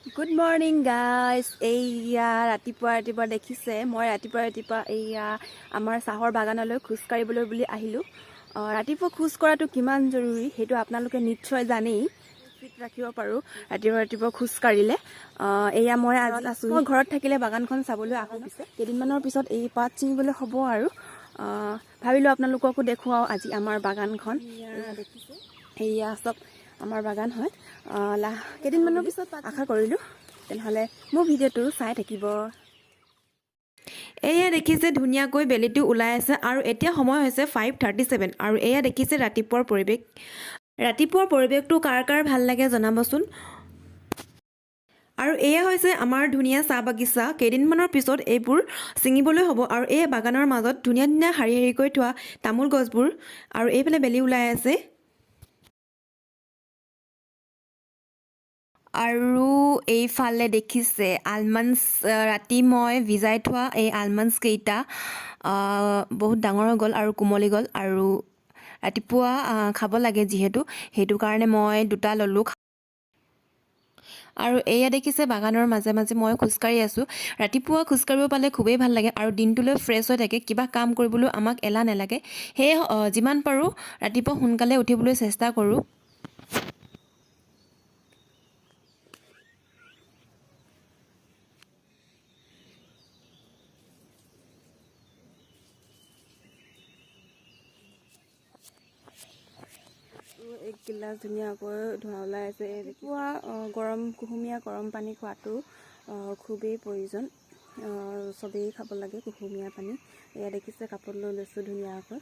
Good morning guys. এইয়া ৰাতিপুৱা ৰাতিপুৱা দেখিছে, মই ৰাতিপুৱা ৰাতিপুৱা এইয়া আমাৰ চাহৰ বাগানলৈ খোজকাঢ়িবলৈ বুলি আহিলোঁ। ৰাতিপুৱা খোজ কঢ়াটো কিমান জৰুৰী সেইটো আপোনালোকে নিশ্চয় জানেই। ফিট ৰাখিব পাৰোঁ ৰাতিপুৱা ৰাতিপুৱা খোজকাঢ়িলে। এয়া মই আজি আছোঁ, মই ঘৰত থাকিলে বাগানখন চাবলৈ আহোঁ। পিছে কেইদিনমানৰ পিছত এই পাত ছিঙিবলৈ হ'ব আৰু ভাবিলোঁ আপোনালোককো দেখুৱাওঁ আজি আমাৰ বাগানখন। দেখিছে, এয়া চব আমাৰ বাগান হয়। লাহ কেইদিনমানৰ পিছত আশা কৰিলোঁ, তেনেহ'লে মোৰ ভিডিঅ'টো চাই থাকিব। এয়া দেখিছে, ধুনীয়াকৈ বেলিটো ওলাই আছে আৰু এতিয়া সময় হৈছে 5:37। আৰু এয়া দেখিছে ৰাতিপুৱাৰ পৰিৱেশ। ৰাতিপুৱাৰ পৰিৱেশটো কাৰ কাৰ ভাল লাগে জনাবচোন। আৰু এয়া হৈছে আমাৰ ধুনীয়া চাহ বাগিচা। কেইদিনমানৰ পিছত এইবোৰ ছিঙিবলৈ হ'ব। আৰু এই বাগানৰ মাজত ধুনীয়া ধুনীয়া শাৰী শাৰীকৈ থোৱা তামোল গছবোৰ আৰু এইফালে বেলি ওলাই আছে। আৰু এইফালে দেখিছে আলমণ্ডছ, ৰাতি মই ভিজাই থোৱা এই আলমণ্ডছ কেইটা বহুত ডাঙৰ হৈ গ'ল আৰু কোমলি গ'ল আৰু ৰাতিপুৱা খাব লাগে যিহেতু, সেইটো কাৰণে মই দুটা ল'লোঁ। আৰু এয়া দেখিছে, বাগানৰ মাজে মাজে মই খোজকাঢ়ি আছোঁ। ৰাতিপুৱা খোজকাঢ়িব পালে খুবেই ভাল লাগে আৰু দিনটোলৈ ফ্ৰেছ হৈ থাকে, কিবা কাম কৰিবলৈও আমাক এলাহ নালাগে। সেয়ে যিমান পাৰোঁ ৰাতিপুৱা সোনকালে উঠিবলৈ চেষ্টা কৰোঁ। এক গিলাচ ধুনীয়াকৈ ধোঁৱা ওলাই আছে। ৰাতিপুৱা গৰম কুহুমীয়া গৰম পানী খোৱাটো খুবেই প্ৰয়োজন। চবেই খাব লাগে কুহুমীয়া পানী। এয়া দেখিছে, কাপত লৈ লৈছোঁ ধুনীয়াকৈ।